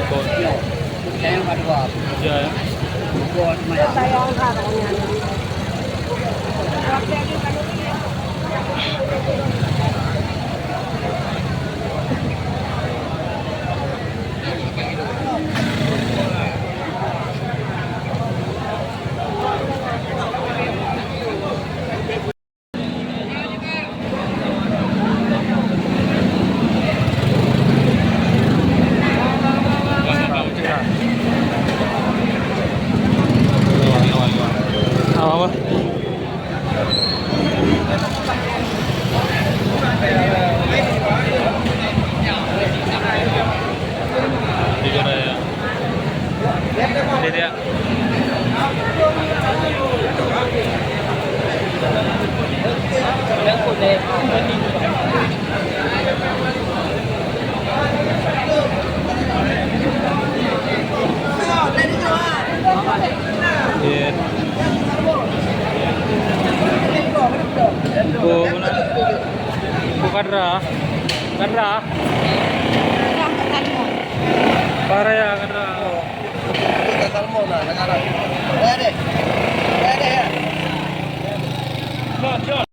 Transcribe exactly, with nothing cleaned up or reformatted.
Ya. Apa, apa? Tiga dah ya. Dia, dia. Iya. Bu, Bu Kadra. Kadra. Pak Raya, Kadra. Salmon lah sekarang. Dah deh. Dah deh ya.